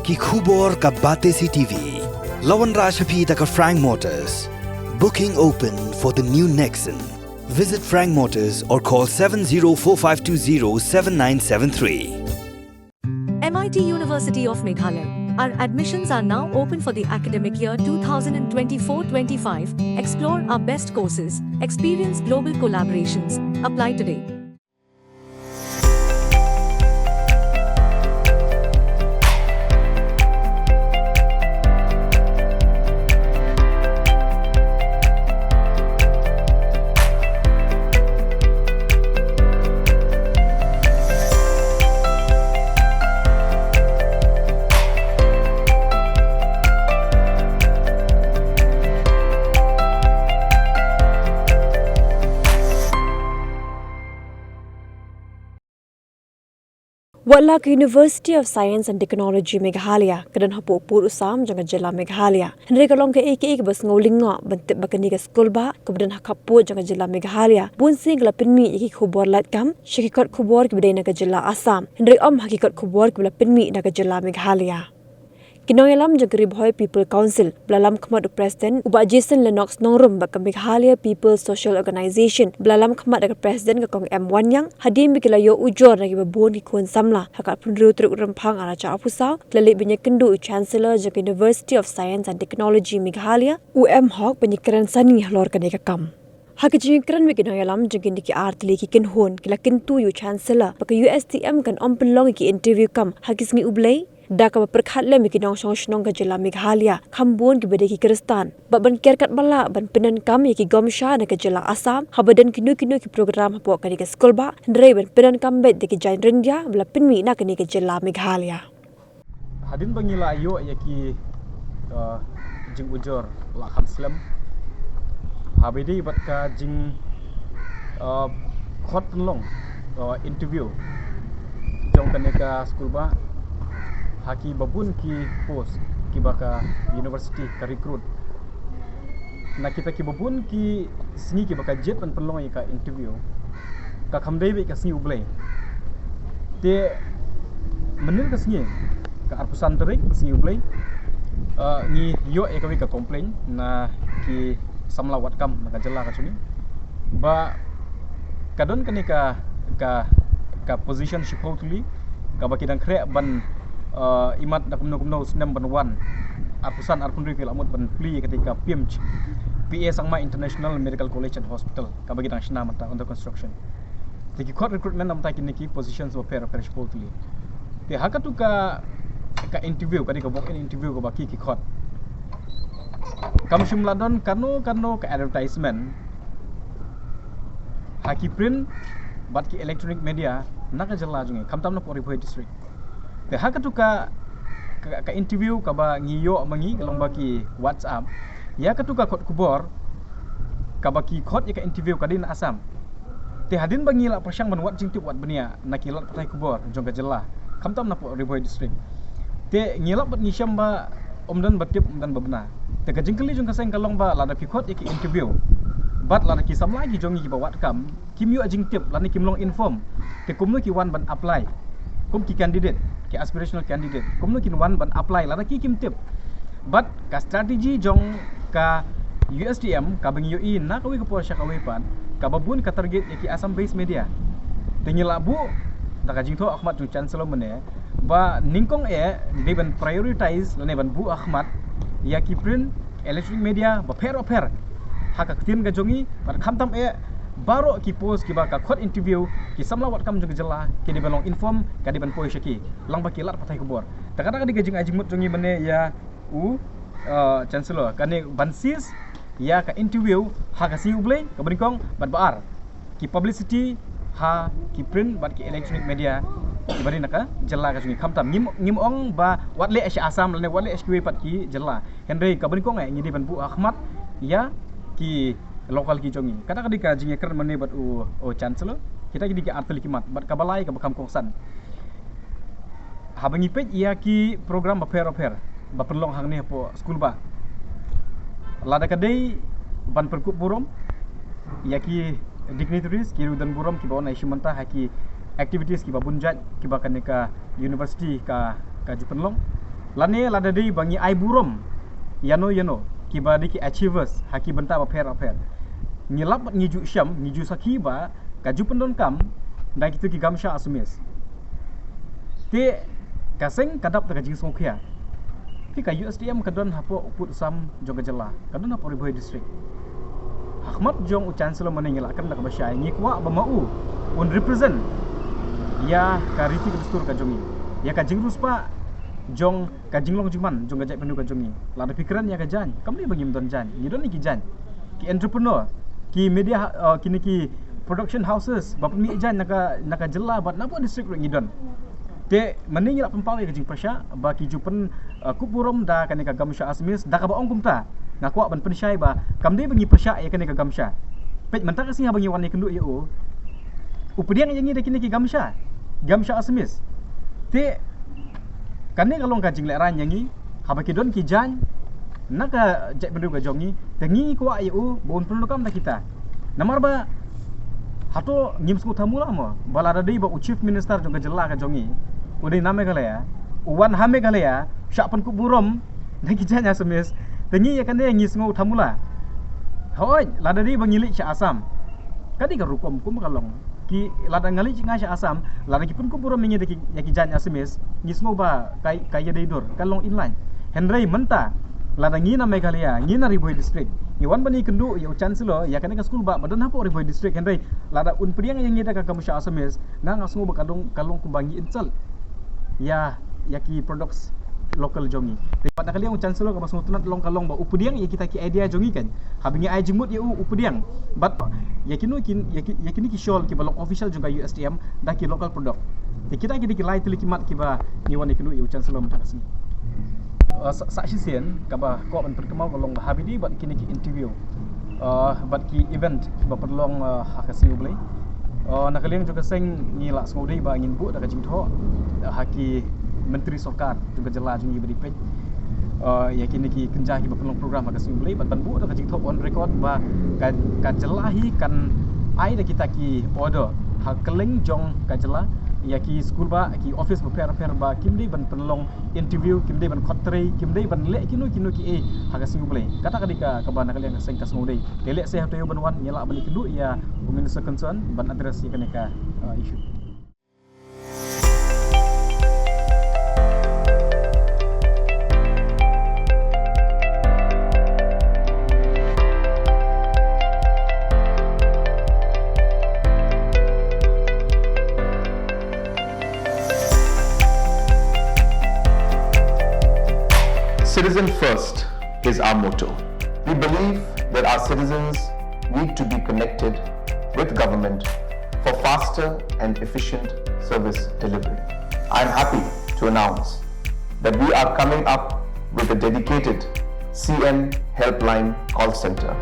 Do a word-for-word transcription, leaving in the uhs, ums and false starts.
Ki khubor ka Batesi T V. La wanrah sha phi da ka Frank Motors. Booking open for the new Nexon. Visit Frank Motors or call seven zero four five two zero seven nine seven three. M I T University of Meghalaya. Our admissions are now open for the academic year twenty twenty-four twenty-five. Explore our best courses, experience global collaborations. Apply today. Wat la ka University of Science and Technology Meghalaya ka don hapoh pud u sam jong ka jylla Meghalaya, hynrei ka long kaei kaei kaba sngew lyngngoh ban tip ba kane ka skulbah kaba don ha khappud jong ka jylla Meghalaya bun sien ka la pynmih ïa ki khubor lad kam sha ki kot khubor kiba dei na ka jylla Assam, hynrei ym ha ki kot khubor kiba la pynmih na ka jylla Meghalaya. Ki nongïalam jong ka Ri Bhoi People Council, ba la lam khmat u President u Bah Jason Lennox Nongrum bad ka Meghalaya People Social Organization, ba la lam khmat da ka President ka Kong M Wanniang, hadien ba ki la ïoh ujor na kiba bun ki khun samla ha ka arphew hynriew tarik u Rymphang arhajar arphew saw, ki la leit ban ïakynduh u Chancellor jong ka University of Science and Technology Meghalaya, u M Hok, ban ïakren sani halor kane ka kam. Ha ka jingïakren bad ki nongïalam jong kine ki artylli ki kynhun, ki la kyntu ïa u Chancellor ba ka U S T M kan ym pynlong ïa ki interview kam ha ki sngi U Blei, da kaba pyrkhat lem ïa ki nongshong shnong ka jylla Meghalaya, kham bun kiba dei ki Khristan, bad ban ker katba lah ban pyndonkam ïa ki gomshah na ka jylla Assam haba don kino kino ki program hapoh kane ka skulbah, hynrei ban pyndonkam beit da ki jaiñ ryndia ba la pynmih na kane ka jylla Meghalaya. Hadien ba ngi la ïoh ïa ki, uh, jingujor la kham slem, haba ïadei bad ka jing, uh, khot pynlong, uh, interview jong kane ka skulbah ha kiba bun ki post kiba ka university ka recruit. Na kita kiba bun ki sngi kiba ka jied ban pynlong ïa ka interview, ka kham dei beit ka sngi U Blei. Te mynnin ka sngi, ka arphew san tarik, sngi U Blei, uh, ngi ïoh ïa kawei ka complaint na ki samla wad kam na ka jylla ka jong ngi ba ka don kane ka, ka, ka position shiphew tylli kaba ki dang khreh ban, uh, imat da kumno kumno u snem ban wan. Arphew san arphew hynriew ki la mut ban plie ïa kata ka PIMHS, P A Sangma International Medical College and Hospital, kaba ki dang shna mynta, under construction. Te ki khot recruitment namar kine ki positions bapher bapher shiphew tylli. Te ha katu ka, ka interview, ka dei ka walk-in interview kaba ki, ki khot, kam shym la don kano kano ka advertisement ha ki print bad ki electronic media na ka jylla jong ngi, khamtam na Ri Bhoi District. Te ha katu ka, ka, ka interview kaba ngi ïoh ma ngi ka long ba ki WhatsApp ïa katu ka kot khubor kaba ki khot ïa ka interview ka dei na Assam. Te hadien ba ngi la pyrshang ban wad jingtip wad bniah na ki lad pathai khubor jong ka jylla, khamtam na Ri Bhoi District, te ngi lap bad ngi shem ba ym don ba tip, ym don ba bna. Te ka jingkylli jong ka seng ka long ba lada phi khot ïa ki interview bad lada ki samla ki jong ngi kiba wad kam kim ïoh jingtip lane kim long inform, te kumno ki wan ban apply kum ki candidate, ki aspirational candidate, kumno kin wan ban apply lada ki kim tip? Bad ka strategy jong ka U S T M kaba ngi ïohi na kawei ka por sha kawei pat, kaba bun ka target ïa ki Assam based media. Te ngi la buh da ka jingthoh ha khmat jong Chancellor mynne ba nyngkong eh dei ban prioritize lane ban buh ha khmat ïa ki print, electronic media bapher bapher ha ka ktien ka jong ngi, bad khamtam eh baroh ki post kiba ka khot interview, ki samla wad kam jong ka jylla ki dei ban long inform, ka dei ban poi sha ki lang ba ki lad pathai khubor. Te kata ka dei ka jingai jingmut jong ngi mynne ïa u, uh, Chancellor, kane ban cease ïa ka interview ha ka sngi U Blei, kaba nyngkong, bad ba ar, ki publicity ha ki print bad ki electronic media kiba dei na ka jylla ka jong ngi, khamtam. Ngim, ngim ong ba wat leh sha Assam lane wat leh sha kiwei pat ki jylla. Hynrei kaba nyngkong eh ngi dei ban buh ha khmat ïa ki local ki jong ngi. Kata ka dei ka jingïakren mynne bad u, u Chancellor. Kita ki dei ki artylli ki mat, bad kaba lai kaba kham kongsan, haba ngi peit ïa ki program bapher bapher ba pynlong hangne hapoh skulbah, lada ka dei ban pyrkhat burom ïa ki dignitaries, ki riewdon burom kiba wan ai sha mynta ha ki activities kiba bun jait kiba kane ka university ka, ka ju pynlong. Lane lada dei ba ngi ai burom ïano ïano kiba dei ki achievers ha ki bynta bapher bapher, ngi lap bad ngi ju shem, ngi ju sakhi ba ka ju pyndonkam da kito ki gamsha Assamese. Te ka seng ka dap da ka jingsngewkhia. Phi, ka U S T M ka don hapoh u pud u sam jong ka jylla, ka don hapoh Ri Bhoi District. Ha khmat jong u Chancellor mynne ngi la kren da kaba shai, ngi kwah ba ma u un represent ïa ka riti ka dustur ka jong ngi, ïa ka jingriewspah jong ka jinglong jingman jong ka jaitbynriew ka jong ngi. Lada phi kren ïa ka jaiñ, kam dei ba ngim don jaiñ, ngi don ïa ki jaiñ, ki entrepreneur, ki media, uh, kine ki production houses ba pynmih jaiñ na ka, na ka jylla bad na poh district ruh ngi don. Te mynne ngi la pynpaw ïa ka jingpyrshah ba ki ju pyn, uh, kup burom da kane ka gamsha Assamese, da kaba ong kumta nga kwah ban pynshai ba kam dei ba ngi pyrshah ïa kane ka gamsha. Peit, mynta ka sngi haba ngi wan ïakynduh ïa u, u pdiang ïa ngi da kine ki gamsha, gamsha Assamese. Te kane ka long ka jinglehrain ïa ngi, haba ki don ki jaiñ na ka jaitbynriew ka jong ngi, te ngi kwah ïa u ba un pyndonkam da kita. Namar ba hato ngim sngewthuh mo la mo ba lada dei ba u Chief Minister jong ka jylla ka jong ngi u dei na Meghalaya, u wan ha Meghalaya shah pynkup burom da ki jaiñ Assamese, te ngi ïa kane ngi sngewthuh mo la? Hooid, lada dei ba ngi leit sha Assam, ka dei ka rukom kum ka long. Ki, lada ngi leit sha Assam, lada ki pynkup burom ïa ngi da ki, ïa ki jaiñ Assamese, ngi sngew ba ka, ka ïadei dur, ka long in line. Hynrei mynta lada ngi na Meghalaya, ngi na Ri Bhoi District, ngi wan ban ïakynduh ïa u Chancellor ïa kane ka skul ba, ba don hapoh Ri Bhoi District, hynrei lada un pdiang ïa ngi da ka gamsha Assamese, nga, nga sngew ba ka long, ka long kumba ngi insult ïa, ïa ki products local jong ngi. Te bad na ka liang u Chancellor kaba sngewtynnat long ka long ba u pdiang ïa kita ki idea jong ngi kan, haba ngi ai jingmut ïa u, u pdiang. Bad ïa kino kin, ïa ki, ïa kine ki shawl kiba long official jong ka U S T M da ki local product. Te kita ki dei ki lai tylli ki mat kiba ngi wan ïakynduh ïa u Chancellor mynta ka sngi. Uh, sa, sa shisien kaba kwah ban pynkynmaw ka long ba haba ïadei bad kine ki interview, uh, bad ki event kiba pynlong, uh, ha ka sngi U Blei, uh, na ka liang jong ka seng ngi la sngewdei ba ngin buh da ka jingthoh, uh, ha ki myntri sorkar jong ka jylla jong ngi ba dei peit, uh, ïa kine ki kynja kiba pynlong program ha ka sngi U Blei, bad ban buh da ka jingthoh on record ba ka, ka jylla hi kan ai da kita ki order ha kylleng jong ka jylla ïa ki skul ba, ki office bapher bapher ba kim dei ban pynlong interview, kim dei ban khot trei, kim dei ban leh kino kino kiei ha ka sngi U Blei. Kata ka dei ka, kaba na ka liang ka seng ka sngewdei. Te lehse haba ïoh ban wan ngi lah ban ïakynduh ïa u minister concern ban address ïa kane ka, uh, issue. Citizen first is our motto. We believe that our citizens need to be connected with government for faster and efficient service delivery. I am happy to announce that we are coming up with a dedicated C M Helpline call center.